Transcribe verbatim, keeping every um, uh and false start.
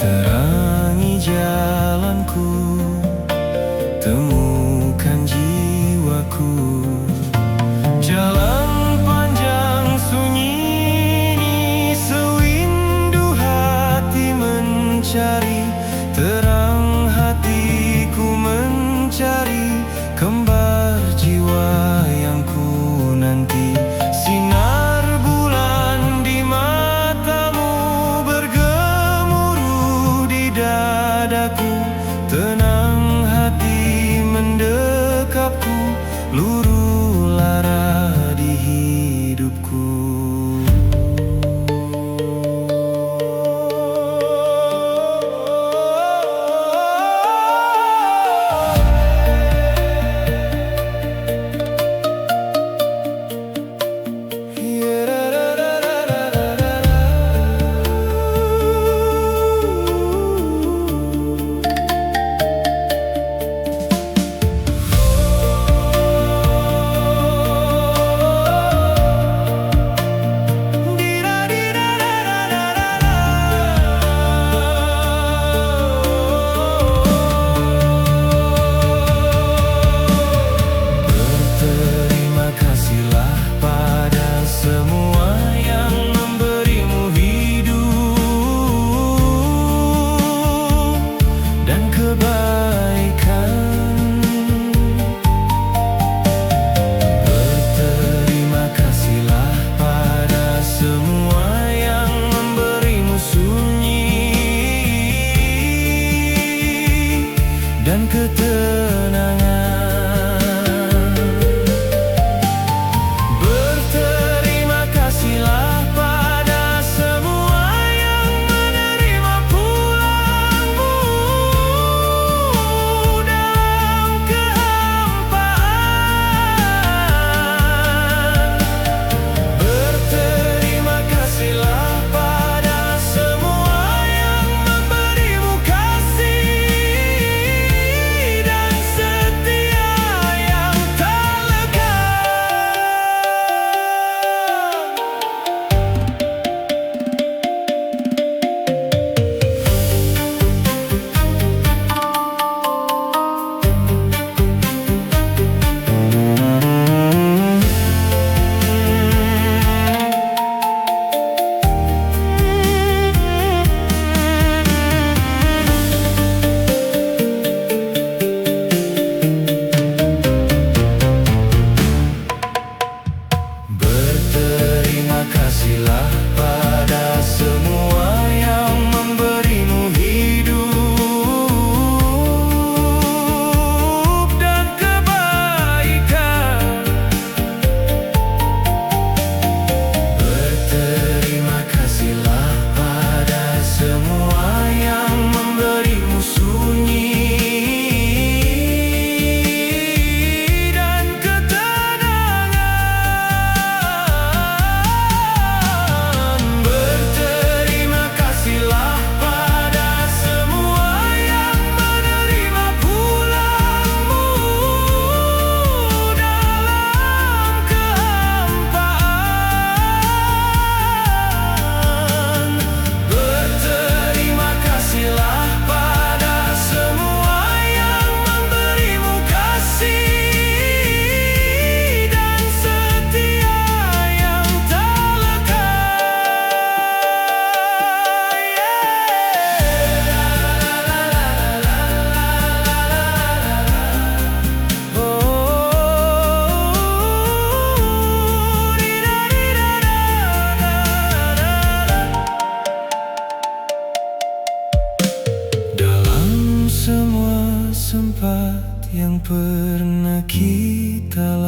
Terangi jalanku, temukan jiwaku. Jalan panjang sunyi ini, sewindu hati mencari, terang hatiku mencari. Kembar jiwa yang ku nanti, sinar bulan di matamu, bergemuruh di dadaku, tenang hati mendekapku, luru lara di hidupku. Berterima kasihlah pada semua yang memberimu hidup dan kebaikan. Berterima kasihlah pada semua yang memberimu sunyi dan ketenangan. Berterima kasihlah pada semua yang menerima pulangmu dalam kehampaan. Berterima kasihlah pada semua yang memberimu kasih dan setia yang tak lekang. Berterima kasihlah pada semua yang memberimu hidup dan kebaikan. Berterima kasihlah pada semua yang memberimu sunyi dan ketenangan. Berterima kasihlah pada semua yang menerima pulangmu dalam kehampaan. Berterima kasihlah pada semua yang memberimu kasih dan setia yang tak lekang. Dalam semua sempat yang pernah kita